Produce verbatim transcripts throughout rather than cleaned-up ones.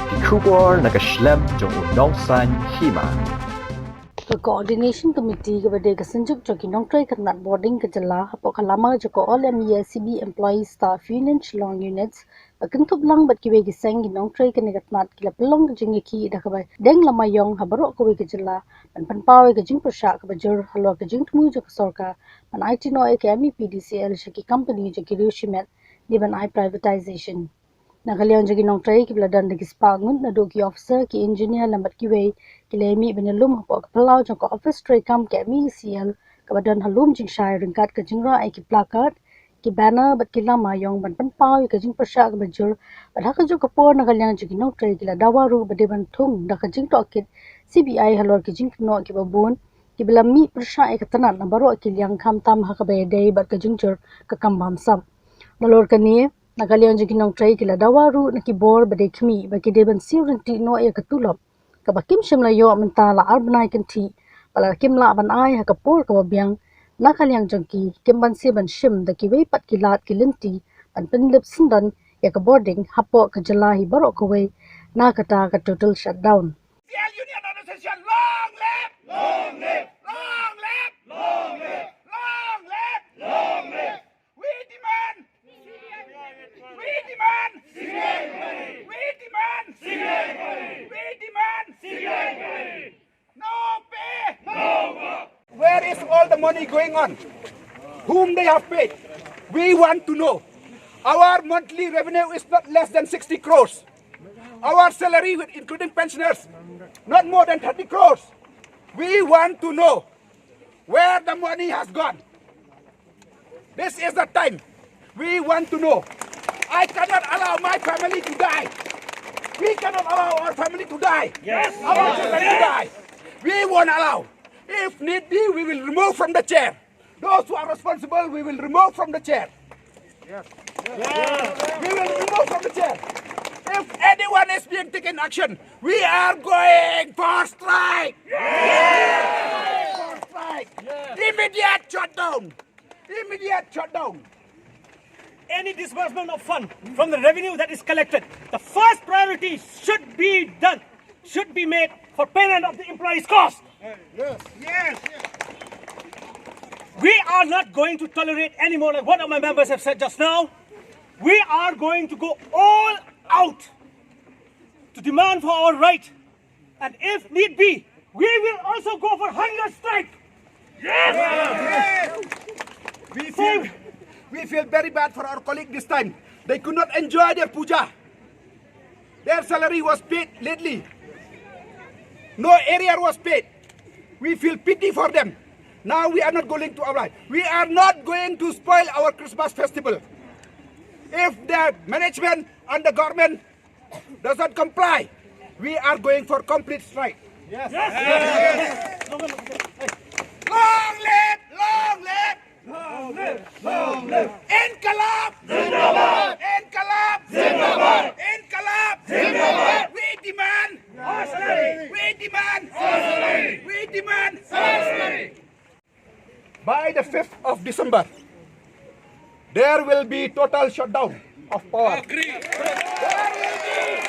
Ki khubor na ka shlem jong u nongsan hima. Ka Coordination Committee kaba dei ka synjuk jong ki nongtrei ka tnat bording ka jylla hapoh ka lama jong ka All India S E B Employees Staff Union Shillong Units, ba kynthup lang bad kiwei ki seng ki nongtrei kane ka tnat, ki la pynlong ka jingïakhih da kaba deng lama ïong ha baroh kawei ka jylla ban pynpaw ïa ka jingpyrshah kaba jur halor ka jingthmu jong ka sorkar ban aiti noh ïa ka M E P D C L sha ki company jong ki riew shimet, dei ban ai privatization. Na ka liang jong ki nongtrei kiba la don da ki spah ngut, naduh ki officer, ki engineer lem bad kiwei, ki la ïa mih ban ïalum hapoh ka phyllaw jong ka office treikam ka M E C L kaba don ha Lum Jingshai, ryngkat ka jingrah ïa ki placard, ki banner bad ki lama ïong ban pynpaw ïa ka jingpyrshah kaba jur. Bad ha kajuh ka por, na ka liang jong ki nongtrei ki la dawa ruh ba dei ban thung da ka jingtohkit C B I halor ki jingkynnoh kiba bun kiba la mih pyrshah ïa ka tnat na baroh ki liang, khamtam ha kaba ïadei bad ka jingjur ka kam bamsap. Nalor kane, na ka liang jong ki nongtrei ki la dawa ruh na ki bor ba dei khmih ba ki dei ban siew ryntih noh ïa ka tulop kaba kim shym la ïoh mynta la ar bnai kynthih, ba la kim lah ban ai ha ka por kaba biang. Na ka liang jong ki, kim banse ban shim da kiwei pat ki lad ki lynti ban pynlip syndon ïa ka bording hapoh ka jylla hi baroh kawei, na kata ka total shutdown. L Union Association, long live! Long live! Long live! Long live! Long live! Long live! We demand! We demand! We demand! We demand! No pay! No work! Where is all the money going on? Whom they have paid? We want to know. Our monthly revenue is not less than sixty crores. Our salary, with including pensioners, not more than thirty crores. We want to know where the money has gone. This is the time we want to know. I cannot allow my family to die. We cannot allow our family to die. Yes. Our children to die. We won't allow. If need be, we will remove from the chair. Those who are responsible, we will remove from the chair. Yes. We will remove from the chair. If anyone is being taken action, we are going for strike. Yes. For strike. Yes. Immediate shutdown. Immediate shutdown. Any disbursement of fund from the revenue that is collected, the first priority should be done, should be made for payment of the employees' cost. Yes. Yes. We are not going to tolerate anymore, like what my members have said just now. We are going to go all out to demand for our right. And if need be, we will also go for hunger strike. Yes! We feel, we feel very bad for our colleague this time. They could not enjoy their puja. Their salary was paid lately. No arrear was paid. We feel pity for them. Now we are not going to apply. We are not going to spoil our Christmas festival. If the management and the government does not comply, we are going for complete strike. Yes. Yes. Long live! Long live! Long live! Long live! Inkalap! Zindabad! Inkalap! Zindabad! Inkalap! Zindabad! We demand! Our salary! We demand! Our salary! We demand! Our salary! By the fifth of December, there will be total shutdown of power. Agree. There will be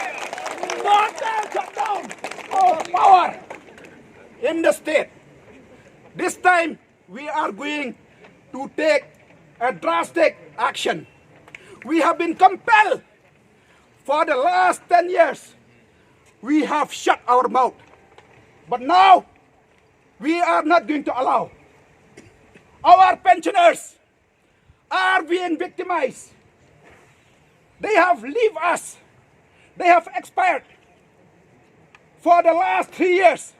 total shutdown of power in the state. This time, we are going to take a drastic action. We have been compelled for the last ten years. We have shut our mouth. But now, we are not going to allow. Our pensioners are being victimized. They have left us. They have expired. For the last three years,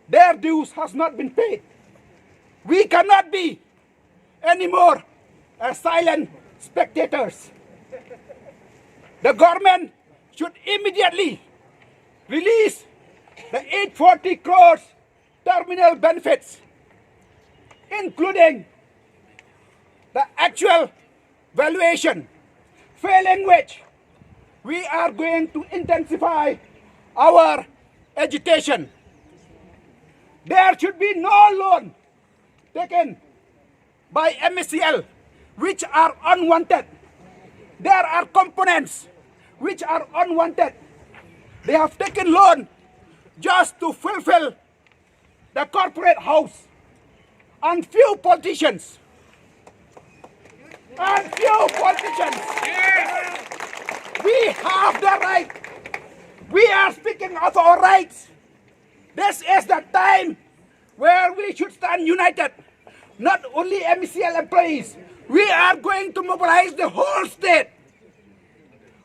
their dues has not been paid. We cannot be anymore as silent spectators. The government should immediately release the eight forty crores terminal benefits, including the actual valuation, failing which we are going to intensify our agitation. There should be no loan taken by M E C L which are unwanted. There are components which are unwanted. They have taken loan just to fulfill the corporate house. And few politicians, and few politicians, we have the right. We are speaking of our rights. This is the time where we should stand united. Not only M E C L employees, we are going to mobilize the whole state.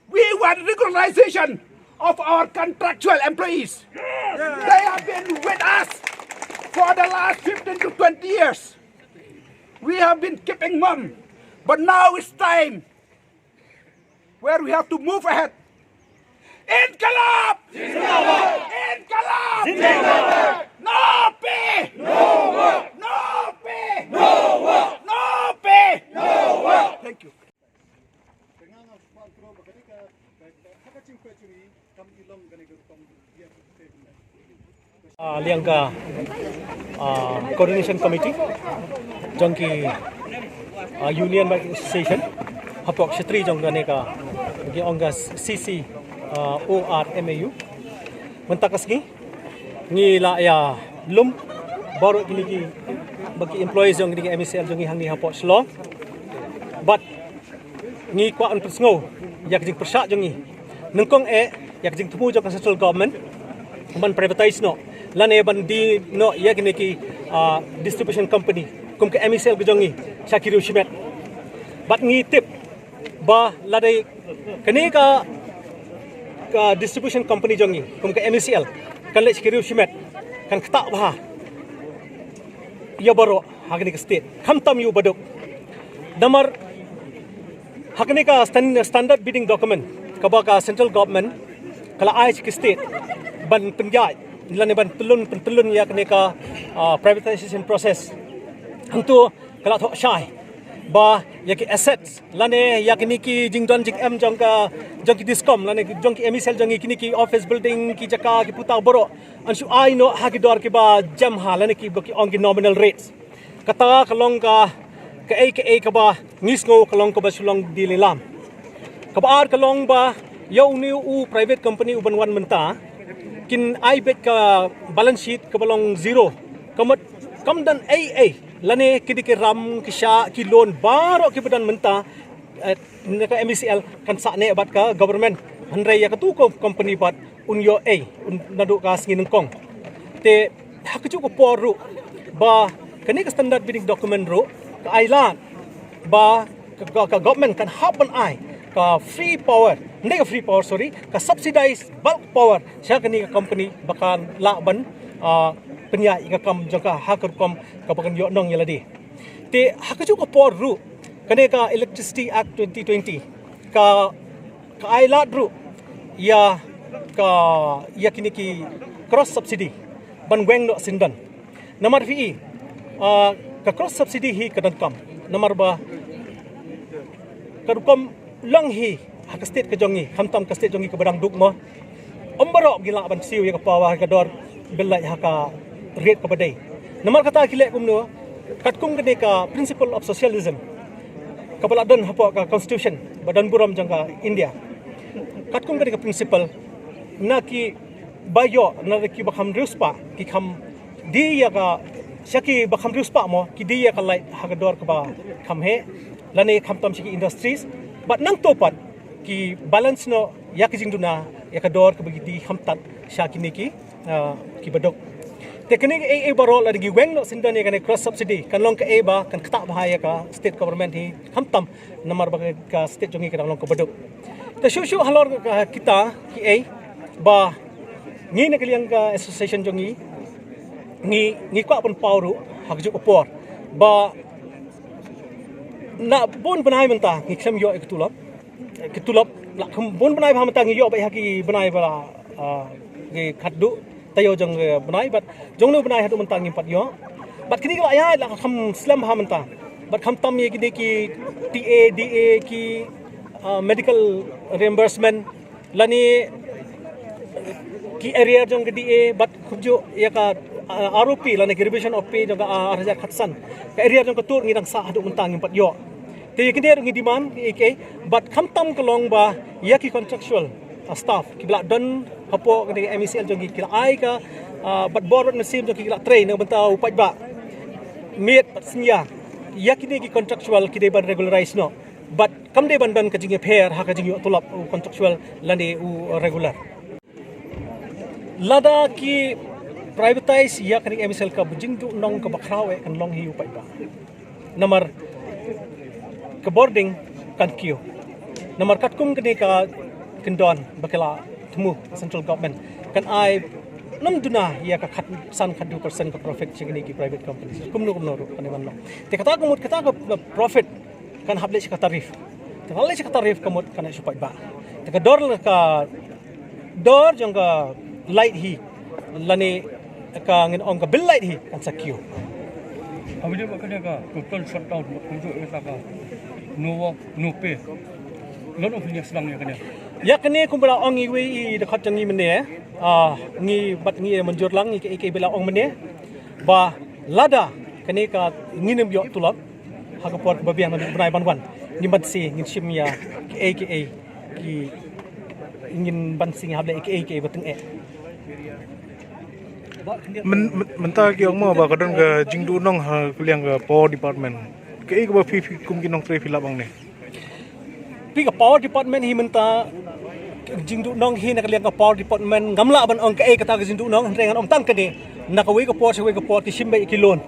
We want recognition of our contractual employees. They have been with us for the last fifteen to twenty years. We have been keeping mum, but now it's time where we have to move ahead. Inkalap! Inkalap! No pay! No work! No pay! No work! No pay! No work! Thank you. Ah, liang ka, ah, coordination committee jong ki, ah, union bad association hapoh secretary jong kane ka, ki ong ka C C, ah, O R M A U. Mynta ka sngi ngi la ïa lum baroh kine ki, ba ki employees jong kine ki M E C L jong ngi hangne hapoh Shillong. Bad ngi kwah ban pynsngew ïa ka jingpyrshah jong ngi. Nyngkong eh ïa ka jingthmu jong ka central government ban privatise noh lane ban die noh ïa kine ki, ah, distribution company kum ka M E C L ka jong ngi sha ki riew shimet. Bad ngi tip ba lada kane ka, ka distribution company jong ngi kum ka M E C L kan leit sha ki riew shimet, kan ktah bha ïa baroh ha kane ka state, khamtam ïa u baduk. Namar ha kane ka stan-, standard bidding document kaba ka central government ka la ai sha ki state ban pynïaid lane ban tyllun, pyntyllun ïa kane ka, ah, privatization process. Hangto ka la thoh shai ba ïa ki assets lane ïa kine ki jingdon jingem jong ka, jong ki discom lane jong ki M E C L jong ngi, kine ki office building, ki jaka, ki puta baroh, yn shu ai noh ha ki dor kiba jem ha lane kiba ki ong ki nominal rates. Kata ka long ka, kaei kaei kaba ngi sngew ka long kaba shu long die lilam. Kaba ar ka long ba ïa une u private company uban wan mynta kin ai beit ka balance sheet kaba long zero. Ka mut kam don ei ei lane kine ki ram, ki shah, ki loan baroh kiba don mynta, eh, na ka M E C L kan sah neh bad ka government. Hynrei ïa katu ka company pat un ïoh ei, un, naduh ka sngi nyngkong. Te ha kajuh ka por ruh ba kane ka standard bidding document ruh ka ai lad ba ka, ka, ka government kan hap ban ai ka free power, ym dei ka free power, sorry, ka subsidized bulk power sha kane ka company ba kan lah ban, ah, pynïaid ïa ka kam jong ka ha ka rukom kaba kan ïoh nong ïa lade. Te ha kajuh ka por ruh kane ka Electricity Act twenty twenty ka, ka ai lad ruh ïa ka, ïa kine ki cross subsidy ban weng noh syndon. Namar phi i, ah, ka cross subsidy hi ka donkam namar ba ka rukom long hi ha ka state ka jong ngi, khamtam ka state jong ngi kaba dang duk mo. Ym baroh ki lah ban siew ïa ka power ha ka dor bill lait ha ka rate kaba dei. Namar kata ki leh kumno, katkum kane ka principle of socialism kaba la don hapoh ka constitution ba don burom jong ka India. Katkum kane ka principle, na kiba ïoh, na kiba kham riewspah ki kham die ïa ka, sha kiba kham riewspah mo, ki die ïa ka lait ha ka dor kaba kham heh lane khamtam sha ki industries. Bad nangto pat ki balance noh ïa ka jingduna ïa ka dor kaba ki die kham tad sha kine ki, ah, kiba duk. Te kane kaei kaei baroh lada ngi weng noh syndon ïa kane cross subsidy kan long kaei ba kan ktah bha ïa ka state government hi khamtam namar ba ka state jong ngi ka dang long kaba duk. Te shuh shuh halor ka kita kiei ba ngi na ka liang ka association jong ngi, ngi, ngi kwah pynpaw ruh ha kajuh ka por ba na bun bnai mynta ngi khlem ïoh ïa ka tulop. Ka tulop la kham bun bnai bha mynta ngi ïoh beit ha ki bnai ba la, ah, ki khatduh taïew jong, eh, bnai, bad jong no bnai haduh mynta ngim pat ïoh. Bad kine ki la ïaid la kham slem bha mynta. Bad khamtam ïa kine ki T A, D A, ki, ah, medical reimbursement lane ki arrear jong ka D A, bad kumjuh ïa ka, ah, R O P lane ki revision of pay jong ka, ah, ar hajar khatsan. Ka arrear jong ka tur ngi dang sah haduh mynta ngim pat ïoh. Te ïa kine ruh ngi demand ïa ki, bad khamtam ka long ba ïa ki contractual staff kiba la don hapoh kane ka M E C L jong ki, ki la ai ka, ah, bad bor bad mynsiem jong ki, ki la trei na ka bynta u paidbah. Miet bad synñia, ïa kine ki contractual ki dei ban regularize noh. Bad kam dei ban don ka jingïapher ha ka jingïoh tulop u contractual lane u regular. Lada ki privatise ïa kane ka M E C L, ka jingduhnong kaba khraw eh kan long hi u paidbah. Namar ka bording kan kiew. Namar katkum kane ka kyndon ba ka la thmu central government, kan ai nym duna ïa ka khatsan khatdui percent ka profit sha kine ki private companies. Kumno kumno ruh kan ïa ban long. Te kata ka mut kata ka profit kan hap leit sha ka tarif. Te leit sha ka tarif ka mut kan ai sha u paidbah. Te ka dor, ka dor jong ka light hi lane ka, ngin ong, ka bill light hi kan sa kiew. Haba ïadei bad kane ka total shutdown, bad kumjuh ïa kata ka no work, no pay, lano phi ïa sdang ïa kane? Ïa kane kumba la ong iwei i dkhot jong ngi mynne, ah, ngi bad ngi mynjur lang ïa kaei kaei ba la ong mynne, ba lada kane ka ngin ym ïoh tulop ha ka por kaba biang, na u bnai ban wan, ngin ban shu, ngin shim ïa kaei kaei ki, ngin ban shu hap leh kaei kaei ba tyngeh. Myn-, myn-, mynta ki ong mo ba ka don ka jingduhnong ha ka liang ka power department. Kaei kaba phi, phi kum ki nongtrei phi lah ban ong ne? Phi, ka power department hi mynta, ka jingduhnong hi na ka liang ka power department, ngam lah ban ong kaei kata ka jingduhnong, hynrei ngan ong tang kane, na kawei ka por sha kawei ka por ki shim beit ki loan.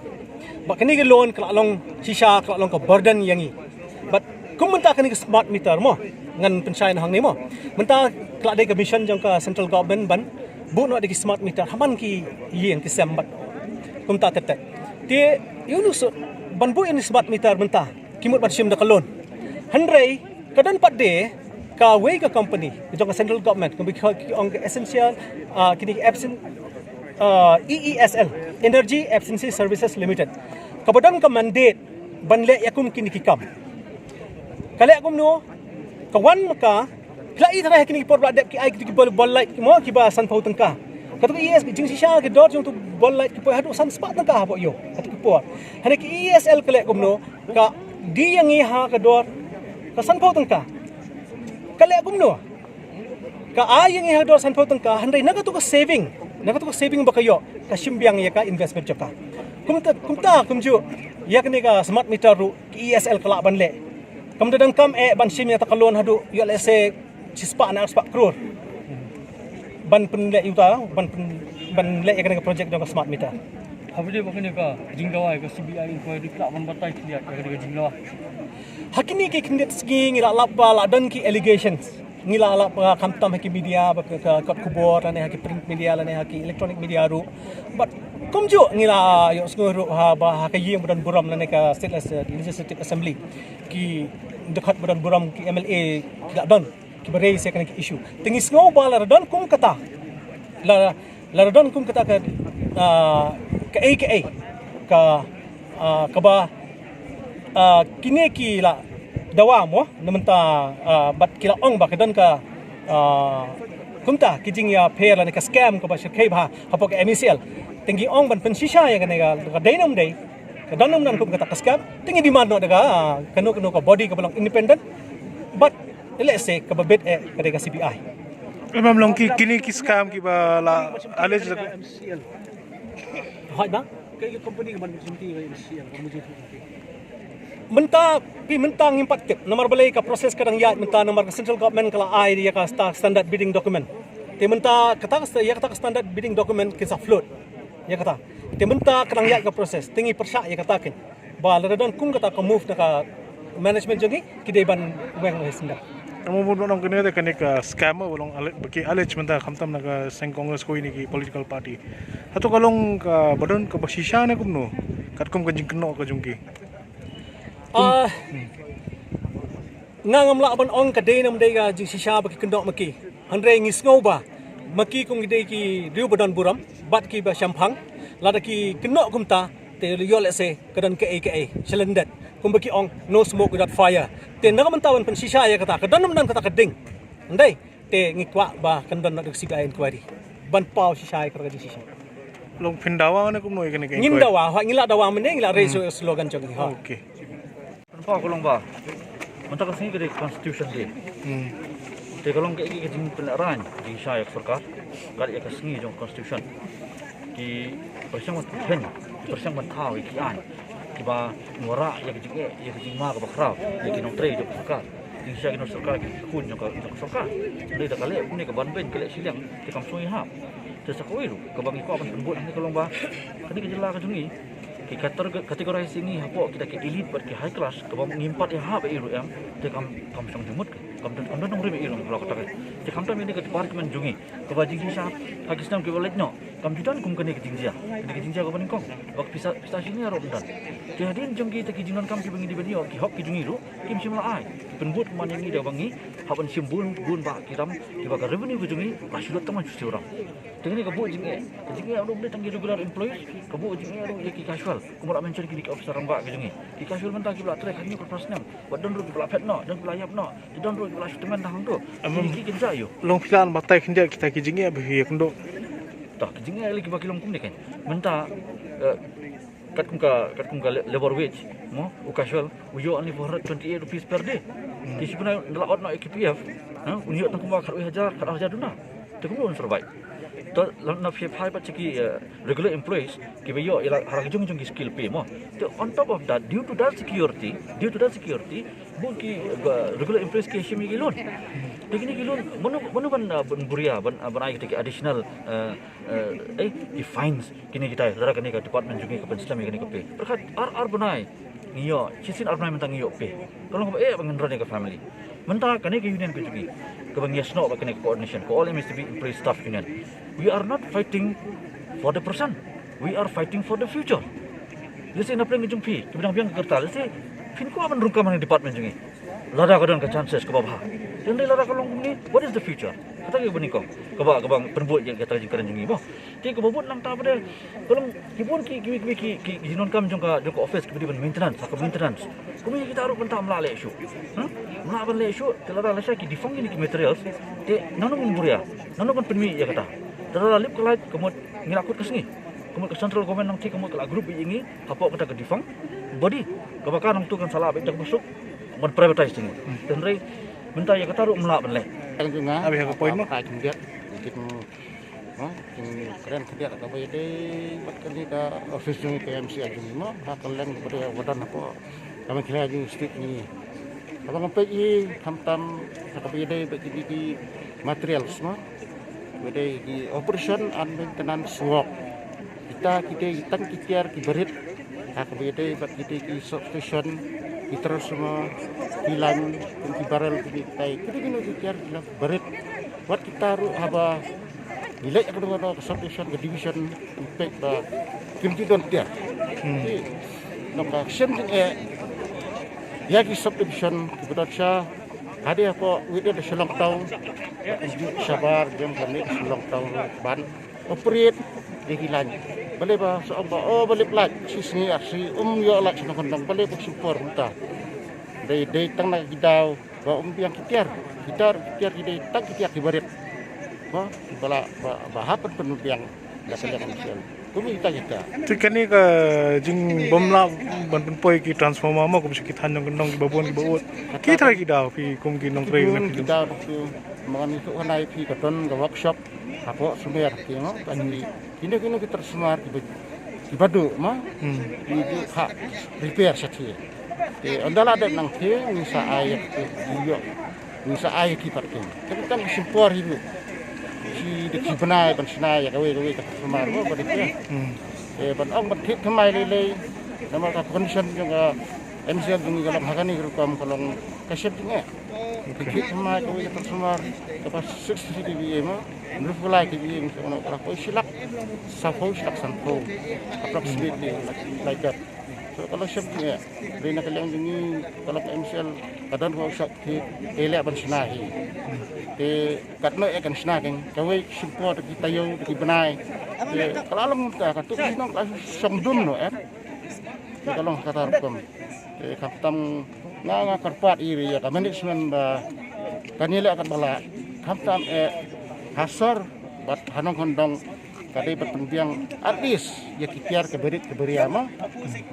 Bad kane ka loan ka la long shisha, ka la long ka burden ïa ngi. Bad kum mynta kane ka smart meter mo, ngan pynshai noh hangne mo. Mynta ka la dei ka mission jong ka central government ban buh noh da ki smart meter ha man ki ïing ki sem bad kumta tet tet. Te ïa u nusuk ban buh ïa u smart meter mynta ki mut ban shim da ka loan. Hynrei ka don pat de kawei ka company jong ka central government, kaba ki ong ka essential, ah, kine ki efficien-, ah, E E S L, Energy Efficiency Services Limited, kaba don ka mandate ban leh ïa kum kine ki kam. Ka leh kumno? Ka wan ma ka, phi la i tharai ha kine ki por ba la dep ki ai kito ki bol, bol light ki mo, kiba sanphew tyngka. Kato ka E S, jingshisha ki dor jong uto u bol light ki poi haduh san spah tyngka hapoh ïew kato ki por. Hynrei ka E E S L ka leh kumno? Ka die ïa ngi ha ka dor ka sanphew tyngka. Ka leh kumno? Ka ai ïa ngi ha ka dor sanphew tyngka, hynrei na kato ka saving, na kato ka saving ba ka ïoh, ka shim biang ïa ka investment jong ka. Kumta, kumta kumjuh ïa kane ka smart meter ruh ka E E S L ka lah ban leh. Kam da donkam eh ban shim ïa kata ka loan haduh, ïoh lehse shispah ne arspah klur ban pynleh ïa uta, ban pyn-, ban leh ïa kane ka project jong ka smart meter. Haba ïadei bad kane ka jingdawa ïa ka C B I inquiry, phi lah ban batai khyndiat ïa kane ka jingdawa? Ha kine ki khyndiat sngi ngi la lap ba la don ki allegations. Ngi la lap ba khamtam ha ki media, ba ka, ka kot khubor lane ha ki print media lane ha ki electronic media ruh. Bad kumjuh ngi la ïohsngew ruh ha, ba ha ka ïing ba don burom lane ka State Legislat-, Legislative Assembly, ki dkhot ba don burom, ki M L A ki la don kiba raise ïa kane ka issue. Te ngi sngew ba lada don kum kata, la, lada don kum kata ka, ah, kaei kaei ka, ah, kaba, ah, kine ki la dawa mo na mynta, ah, bad ki la ong ba ka don ka, ah, kumta ki jingïapher lane ka scam kaba shyrkhei bha hapoh ka M E C L. Te ngi ong ban pynshisha ïa kane ka, ka dei ne ym dei, ka don ne ym don kum kata ka scam, te ngi demand noh da ka, ah, kano kano ka body kaba long independent. Bad lehse kaba bit eh ka dei ka C B I. Em, em long ki, kine ki scam kiba la allege. Hoi ba? Kaei ka company ka ban jingtip ka M C L, ka ban jingtip? Mynta, phi, mynta ngim pat tip. Namar balei ka process ka dang ïaid mynta, namar ka central government ka la ai ïa ka sta-, standard bidding document. Te mynta kata ka sta-, ïa kata ka standard bidding document kin sa float ïa kata. Te mynta ka dang ïaid ka process, te ngi pyrshah ïa kata kin. Ba lada don kum kata ka move na ka management jong ngi, ki dei ban weng noh shisha. Ka mut ba long kane, kane ka scam ba long alle-, ba ki allege mynta, khamtam na ka seng Congress, ko ine ki political party. Hato ka long kaba don kaba shisha ne kumno, katkum ka jingkynnoh ka jong ki? Ah, nga ngam lah ban ong ka dei ne ym dei ka jingshisha ba ki kynnoh ma ki. Hynrei ngi sngew ba ma ki kum ki dei ki riew ba don burom bad kiba shemphang, lada ki kynnoh kumta, te ïoh lehse ka don kaei kaei shalyndet. Kumba ki ong, no smoke without fire. Te na ka mynta ban pynshisha ïa kata, ka don ne ym don kata ka ding, ym dei? Te ngi kwah ba kan don noh da ka C B I inquiry ban paw shisha ïa kata ka jingshisha. Long phin dawa ne kumno ïa kane ka inquiry? Ngin dawa, hooid, ngi la dawa mynne, ngi la raise ïa u slogan jong ngi, hooid. Okay. Pynpaw ka long ba mynta ka sngi ka dei Constitution Day. Hmm. Te ka long kaei ka jingpynlehrain jingshai ïa ka sorkar, kat ïa ka sngi jong ka constitution. Ki pyrshang ban pynlehrain, ki pyrshang ban thaw ïa ki aiñ kiba wanrah ïa ka jingeh, ïa ka jingma kaba khraw ïa ki nongtrei jong ka sorkar. Jingshai ki nongsorkar, ki khun jong ka, jong ka sorkar. Hynrei da ka leh kumne ka ban beiñ, ka leh shiliang, te kam sngewbha. Te sa kawei ruh kaba ngi kwah ban pynbud hangne ka long ba kane ka jylla ka jong ngi, ki categor-, categorize ïa ngi hapoh kita ki elite bad ki high class, kaba ngim pat ïahap ïa i ruh em, te kam, kam shong jingmut ka, kam don, kam don nongrim ïa i ruh halor kata ka. Te khamtam ïa kane ka department jong ngi, kaba jingshisha ha ki snem kiba leit noh, kam ju don kum kane ka jingjia. Kane ka jingjia kaba nyngkong, ba ka pisa, pisa shiliang ruh ym don. Te hadien jong kita ki jingdonkam kiba ngi dei ban ïoh, ki hok ki jong ngi ruh kim shym la ai. Ki pynbud kumne ïa ngi da ba ngi hap ban shim bun, bun bah ki ram kiba ka revenue ka jong ngi la shu lut tang ban shu siew ram. Te kane ka buh jingeh, ka jingeh ruh ym dei tang ki regular employees, ka buh jingeh ruh ïa ki casual. Kumba la mention kine ki officer rangbah ka jong ngi. Ki casual mynta kiba la trei khatñiew khatphra snem, bad don ruh kiba la phet noh, don kiba la ïap noh, te don ruh kiba la shu tymmen tang hangto. Em, em. Ki, ki kynja ïoh. Long phi lah ban batai khyndiat kita ki jingeh ba phi ïakynduh? To, ki jingeh lei kiba ki long kumne kan. Mynta, eh, katkum ka, katkum ka la-, labour wage, mo, u casual u ïoh only four hundred twenty-eight rupees per day. Hmm. Te shi bnai da la ot noh ïa ki P F, ha, un ïoh tang kumba khatwei hajar, khatar hajar duna. Te kumno un survive? To, lada phi phai pat sha ki, eh, regular employees kiba ïoh ïa la ha la ki jong jong ki skill pay, mo. Te on top of that, due to that security, due to that security, bun ki, eh, regular employees ki shim ïa ki loan. Te kine ki loan, mano, mano ban, eh, ban buh ïa, ban, eh, ban ai kita ki additional, eh, eh, eh, ki fines, kine kita, lada kane ka department jong ngi ka pynslem ïa kane ka pay. Pyrkhat ar, ar bnai ngi ïoh, shisien ar bnai mynta ngi ïoh pay. Ka long kaba eh ba ngin run ïa ka family. Mynta kane ka union ka jong ngi, kaba ngi ïasnoh bad kane ka coordination, ka All M S D B Employee Staff Union. We are not fighting for the present. We are fighting for the future. Lehse na pdeng ka jong phi, kiba dang biang ka rta, lehse phin kwah ban rung kam ha kane ka department jong ngi. Lada ka don ka chances kaba bha. Hynrei lada ka long kumne, what is the future? Kata kaba nyngkong, kaba, kaba pynbud ïa kata ka jingkren jong ngi, mo. Te kaba bud nangta pat de, ka long ki bun ki, ki, ki, ki, ki jingdonkam jong ka, jong ka office kiba dei ban maintenance, ha ka maintenance. Kumne kita ruh mynta ym lah leh shuh. Hmm? Ym lah ban leh shuh, te lada lashai ki defunct kine ki materials, te nangno ban buh ïa, nangno ban pynmih ïa kata. Te lada lip ka light, ka mut ngi la kut ka sngi. Ka mut ka central government nangta ka mut ka la group ïa ngi hapoh kata ka defunct body. Kaba ka nangta kan sa lah beit da kaba suk ban privatize ïa ngi. Te hynrei mynta ïa kata ruh ym lah ban leh. Tang jong nga. Abi ha ka point mo. Ka jingbiang. Jingbiang. Ha, jingkren khyndiat kaba ïadei bad kane ka office jong ngi ka M C I jong ngi mo, ha ka liang kaba dei ba don hapoh ka Meghalaya jong ngi, state jong ngi. Kaba nga peit hi khamtam ha kaba ïadei bad kine ki materials mo, kaba ïadei ki operation and maintenance work. Kita ki dei tang ki tiar kiba rit ha kaba ïadei bad kine ki substation, ki transformer, ki line, ki barrel, ki tai, kine kine ki tiar kiba rit. Wat kita ruh haba ngi leit ha kano kano ka subdivision, ka division, ngi peit ba kim ju don tiar. Hmm. Te nangta ka shem jingeh ïa ki subdivision kiba don sha, hadien hapoh within the Shillong town, kim ju shabar jong kane ka Shillong town ban operate ïa ki line. Balei ba sa ong ba, oh, ba lip light shi sngi ar sngi, um ïoh light sha nongkyndong, balei ba shim por kumta. Dei, dei tang na ki daw ba um biang ki tiar, ki tiar, ki tiar ki dei tang ki tiar kiba rit. Ba, ba la, ba, ba hap ban pynbiang da ka liang M C I. Kum kita kita. Te kane ka jingbym lah ban pynpoi ki transformer mo, kum sha ki thaiñ nongkyndong kiba bun kiba ud. Ki trai ki daw phi kum ki nongtrei. Ki bun ki daw tu, ma ngan ïathuh hangne ïa phi, ka don ka workshop hapoh Sumer, ki, mo, ka, hmm, ki, kine kine ki transformer kiba, kiba duh mo. Hmm. Ngi ju ha repair shatei. Te ynda la dep nangtei ngi sa ai ïa ki, ïoh, ngi sa ai ïa ki pat ki. Te tang shim por hi ruh. Shi da ki bnai ban shna ïa kawei kawei ka transformer ruh ba dei te. Hmm. Te ban ong ban thied thymmai lei lei. Namar ka condition jong ka M C I jong ngi ka long ha kane ka rukom, ka long ka shet jingeh. Okay. Thied thymmai kawei ka transformer kaba sixty-three K V A mo, hynriewphew lai K V A mo, ka long kaba shi lak, sawphew, shi lak sanphew, approximately, like, like that. So ka long shet jingeh. Dei na ka liang jong ngi, ka long ka M C I ka don ka workshop te, te leh ban shna hi. Te katno eh kan shna keiñ, kawei shim por da ki taïew, da ki bnai. Te ka la long mynta, katto ka shnong ka la shong dum noh eh. Te ka long kata rukom. Te khamtam nga, nga kyrpad ïa ka management ba kan ïaleh katba lah. Khamtam eh ha sor bad ha nongkyndong ka dei ban pynbiang at least ïa ki tiar kiba rit kiba ria mo.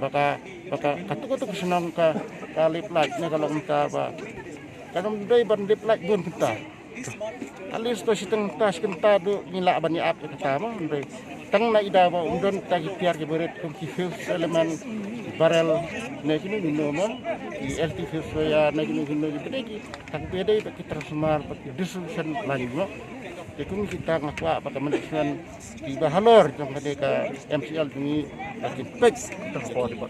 Ba ka, ba ka, katto katto ka shnong ka, ka lip light ne ka long mynta ba kan ym dei ban lip light bun kumta. At least to shiteng ta shiteng ta du ngi lah ban ïa ap ïa kata mo. Hynrei tang na ida ba um don ta ki tiar ki barit kum ki fifth element barrel ne kino kino mo. Ki L T fifth wire ne kino kino ki bede ki tang bede ba ki transformer ba ki distribution line mo. Te kum kita nga kwah ba ka management kiba halor jong kane ka M C L jong ngi ba kin peit ka por ba.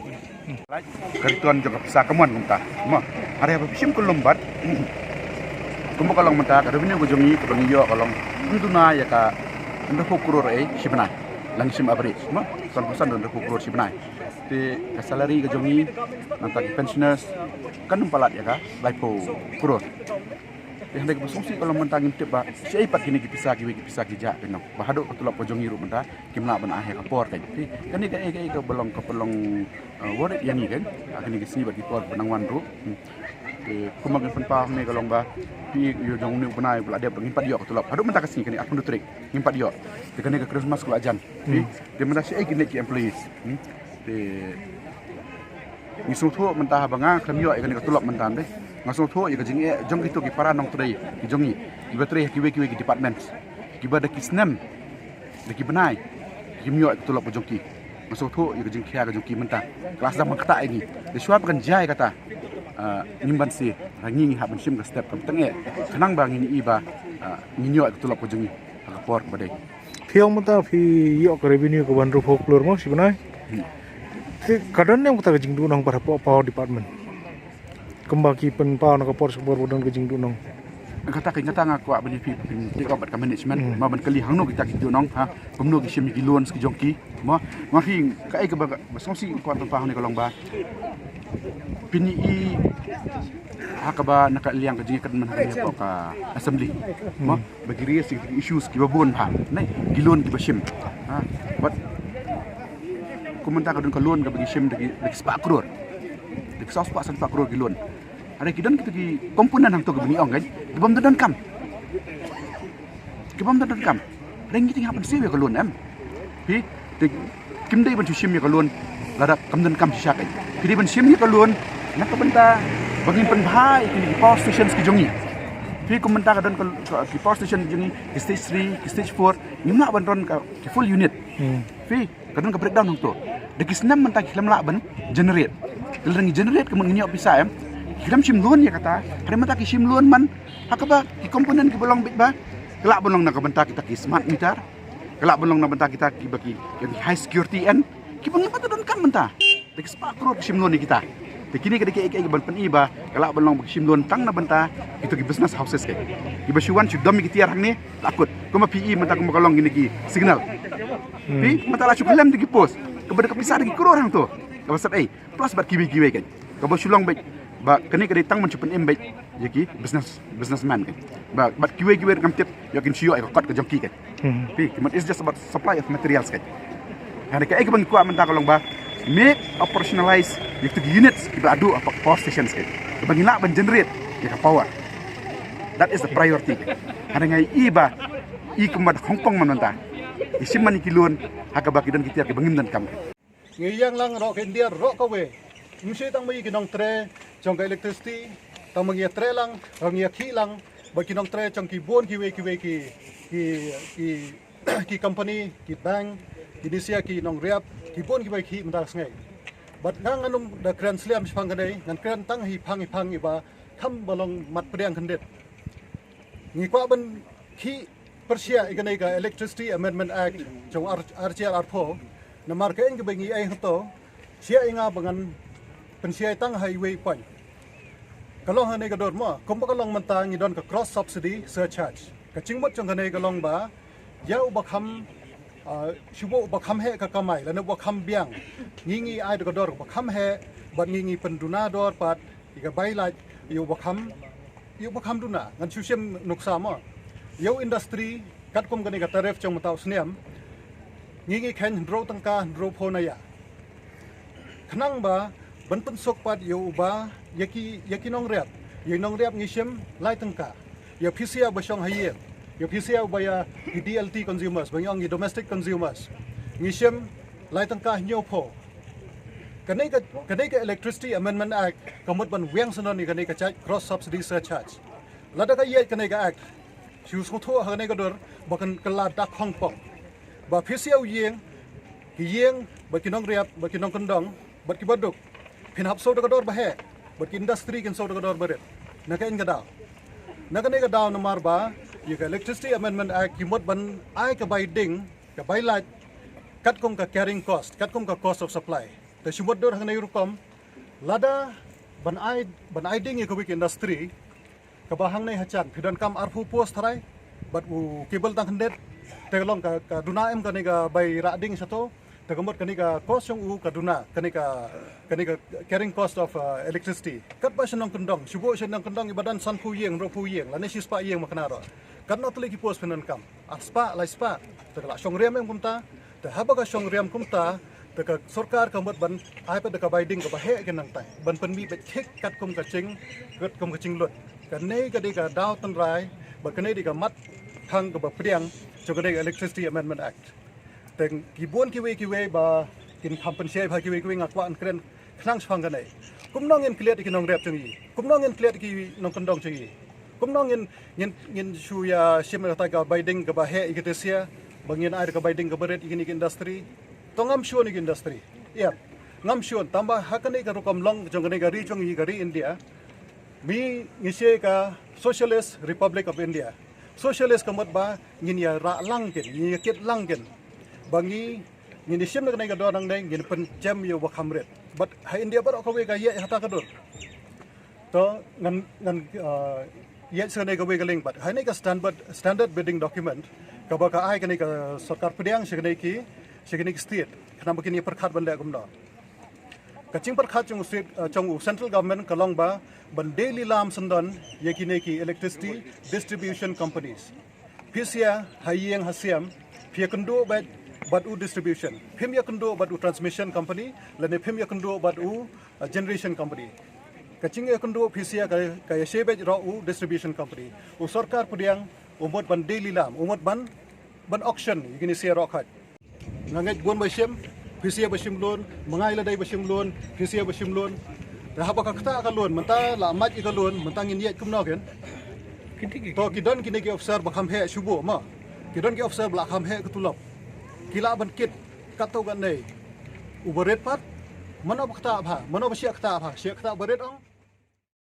Ka return jong ka pisa ka mon kumta. Mo. Hynrei haba phi shim kyllum bad kumba ka long mynta ka revenue ka jong ngi kaba ngi ïoh ka long ym duna ïa ka hynriewphew klur ei shi bnai. Lada ngi shim average mo, san phew san hynriewphew klur shi bnai. Te ka salary ka jong ngi nangta ki pensioners kan ym palat ïa ka laiphew klur. Te hynrei kaba sngewsih ka long mynta ngim tip ba shaei pat kine ki pisa kiwei ki pisa ki jah ki nong. Ba haduh ka tulop ka jong ngi ruh mynta kim lah ban ai ha ka por kan. Te kane kaei kaei kaba long kaba long, uh, worried ïa ngi kan. Ha kine ki sngi bad ki por ba nang wan ruh. Hmm. Te kumba ngin pynpaw hangne ka long ba phi ïoh jong une u bnai ba la dep ba ngim pat ïoh ka tulop. Haduh mynta ka sngi kane arphew hynriew tarik ngim pat ïoh. Te kane ka Christmas ka la jan. Phi, hmm, te mynta shaei kine ki employees. Hmm. Te ngi sngewthuh mynta haba nga khlem ïoh ïa kane ka tulop mynta de. Nga sngewthuh ïa ka jingeh jong kito ki para nongtrei ki jong ngi kiba trei ha kiwei kiwei ki departments kiba da ki snem da ki bnai kim ïoh ïa ka tulop ka jong ki. Nga sngewthuh ïa ka jingkhia ka jong ki mynta. Ka la sdang ban ktah ïa ngi. Te shuwa ba kan jia ïa kata, ah, ngim banse. Hangne ngi hap ban shim ka step kam tang eh khnang ba ngin ïohi ba, ah, ngin ïoh ïa ka tulop ka jong ngi ha ka por kaba dei. Phi ong mynta phi ïoh ka revenue kaba hynriewphew klur mo shi bnai. Hmm. Te ka don ne em kata ka jingduhnong bad hapoh power department? Kumba ki pynpaw na ka por sha ka por ba don ka jingduhnong. Kata ka, kata nga kwah ban ïa phi pyn take up bad ka management. Hmm. Mo ban kylli hangno kita ki duhnong ha, kumno ki shim ïa ki loans ki jong ki. Mo, ma phi kaei kaba, ba sngewsih kwah pynpaw hangne ka long ba phin ïohi ha kaba na ka liang ka jingïakynduh mynta ha kane hapoh ka assembly. Mo, hmm, ba ki raise ïa ki issues kiba bun bha. Nai, ki loan kiba shim. Ha, bad kum mynta ka don ka loan kaba ki shim da ki, da ki spah klur. Da ki saw spah san spah klur ki loan. Hynrei ki don kita ki component hangto kiba ngi ong kan, ki bym donkam. Ki bym donkam. Hynrei ngi te ngi hap ban siew ïa ka loan em. Phi, te kim dei ban shu shim ïa ka loan lada kam donkam shisha kan. Phi dei ban shim ïa ka loan na ka bynta ba ngin pynbha ïa kine ki power stations ki jong ngi. Phi kum mynta ka don ka, ka, ki power station ki jong ngi, ki stage three, ki stage four, ngim lah ban run ka, ki full unit. Hmm. Phi, ka don ka breakdown hangto. Da ki snem mynta ki khlem lah ban generate. Te lada ngi generate ka mut ngin ïoh pisa em. Ki khlem shim loan ïa kata. Hynrei mynta ki shim loan man ha kaba ki component kiba long beit ba ka lah ban long na ka bynta kita ki smart meter. Ka lah ban long na bynta kita kiba ki, ki high security end kiba ngim pat donkam mynta. Da ki spah klur ki shim loan ïa kita. Te kine ka dei kaei kaei ban pyni ba ka lah ban long ba ki shim loan tang na bynta kito ki business houses kan. Kiba shu wan shu dom ïa ki tiar hangne la kut. Kumba phi i mynta kumba ka long kine ki signal. Hmm. Phi mynta la shu khlem da ki post. Kaba da ka pisa da ki klur hangto. Kaba sat ei. Plus bad kiwei kiwei kan. Kaba shu long beit ba kane ka dei tang ban shu pynim beit ïa ki business, businessman kan. Ba bad kiwei kiwei ruh ngam tip ïoh kin shu ïoh ïa ka kot ka jong ki kan. Hmm. Phi, ki mut it's just about supply of materials kan. Hynrei kaei kaba ngi kwah mynta ka long ba make operationalize ïa kito ki units kiba la duh hapoh power stations kan. Kaba ngin lah ban generate ïa ka power. That is the priority kan. Hynrei nga i ba i kumba da hongpong man mynta. Ngi shim man ïa ki loan ha kaba ki don ki tiar kiba ngim donkam. Ngi ïeng lang roh ka India roh kawei. Ym shym tang ma ngi ki nongtrei jong ka electricity, tang ma ngi ïatrei lang, ngi ïakhih lang bad ki nongtrei jong ki bun kiwei kiwei ki, ki, ki, ki company, ki bank, ki nisia, ki nongriap, ki bun kiwei ki khih mynta ka sngi. Bad nga ngan ym da kren slem shaphang kane, ngan kren tang hi phang hi phang iba kham ba long mat pdiang khyndiat. Ngi kwah ban khih pyrshah ïa kane ka Electricity Amendment Act jong ar, ar hajar arphew. Namar ka ïing kaba ngi ai hato, shah ïa nga ba ngan pynshai tang ha iwei i point. Ka long hangne ka dur mo, kumba ka long mynta ngi don ka cross subsidy surcharge. Ka jingmut jong kane ka long ba ïa uba kham, ah, shu buh uba kham heh ka kamai lane uba kham biang. Ngi ngi ai da ka dur uba kham heh bad ngi ngi pynduna dur pat ïa ka bai lait ïa uba kham, ïa uba kham duna. Ngan shu shim nuksa mo. Ïa u industry katkum kane ka tariff jong mynta u snem ngi ngi kheiñ hynriew tyngka hynriewphew na ïa. Khnang ba ban pynsuk pat ïa uba, ïa ki, ïa ki nongriap. Ïa nongriap ngi shim lai tyngka. Ïa phi sha ba shong ha ïing, ïa phi sha ba ïa ki D L T consumers, ba ngi ong ki domestic consumers, ngi shim lai tyngka hynñiewphew. Kane ka, kane ka Electricity Amendment Act ka mut ban weng syndon ïa kane ka jait cross subsidy surcharge. Lada ka ïaid kane ka act, Shu sngewthuh ha kane ka dur ba kan kylla dak hong pong. Ba phi siew ïing, ki ïing, ba ki nongrep, ba ki nongkyndong, ba ki baduk, phin hap siew da ka dor ba heh, ba ki industry kin siew da ka dor ba rit. Na ka in ka daw, na kane ka daw namar ba ïa ka Electricity Amendment Act ki mut ban ai ka bai ding, ka bai lait katkum ka carrying cost, katkum ka cost of supply. Te shu mut dur ha kane rukom, lada ban ai, ban ai ding ïa kawei ka industry, kaba hangne ha jan phi donkam arphew post tharai, bad u cable tang khyndiat, te ka long ka, ka duna em kane ka bai rah ding shato, te ka mut kane ka cost jong u ka duna, kane ka, kane ka carrying cost of uh, electricity. Katba sha nongkyndong, shu buh sha nongkyndong iba don sanphew ïing, hynriewphew ïing, lane shispah ïing ma kane ruh. Katno tylli ki post phi donkam? Arspah, laispah. Te ka la shong riam em kumta. Te haba ka shong riam kumta, te ka sorkar ka mut ban ai pat da ka bai ding kaba heh ïa ki nangta, ban pynmih beit thik katkum ka jing, katkum ka jinglut. Kane ka dei ka daw tynrai, bad kane dei ka mat thang kaba pdiang jong kane ka Electricity Amendment Act. Te ki bun kiwei kiwei ba kin kham pynshai bha kiwei kiwei, nga kwah ban kren khnang shaphang kane. Kumno ngin klet ïa ki nongrep jong ngi? Kumno ngin klet ïa ki nongkyndong jong ngi? Kumno ngin, ngin, ngin shu ïa shim ïa kata ka bai ding kaba heh ïa kita sha, ba ngin ai da ka bai ding kaba rit ïa kine ki industry? To ngam shun ïa ki industry. Ïa, ngam shun, tangba ha kane ka rukom long jong kane ka ri jong ngi, ka ri India, mi ngi shim ka Socialist Republic of India. Socialist ka mut ba ngin ïa rah lang kin, ngin ïa kit lang kin. Ba ngi, ngin ïa shim na kane ka dor nangne, ngin pynjem ïa uba kham rit. Bad ha India baroh kawei ka ïaid ha kata ka dur. To ngan, ngan, uh, ïaid sha kane kawei ka link bad. Ha kane ka standard, standard bidding document, kaba ka ai kane ka sorkar pdiang sha kane ki, sha kane ki state, khnang ba kin ïa pyrkhat ban leh kumno. Ka jingpyrkhat jong u state, uh, jong u central government ka long ba ban dei lilam syndon ïa kine ki electricity distribution companies. Phi sha ha ïing ha sem, phi ïakynduh bad, bad u distribution. Phim ïakynduh bad u transmission company, lane phim ïakynduh bad u, uh, generation company. Ka jingïakynduh phi sha ka, ka ïashai beit ruh u distribution company. U sorkar pdiang u mut ban dei lilam, u mut ban, ban auction ïa kine sha ruh khait. Nga ngeit bun ba shim, phi sha ba shim loan, ma nga ïa lade ba shim loan, phi sha ba shim loan. Te haba ka ktah ka loan, mynta la mad ïa ka loan, mynta ngin ïaid kumno kin? To ki don kine ki officer ba kham heh shuh mo. Ki don ki officer ba la kham heh ka tulop. Ki lah ban kit katto katne. Uba rit pat, mano ba ktah bha, mano ba sha ktah bha, sha ktah ba rit ong.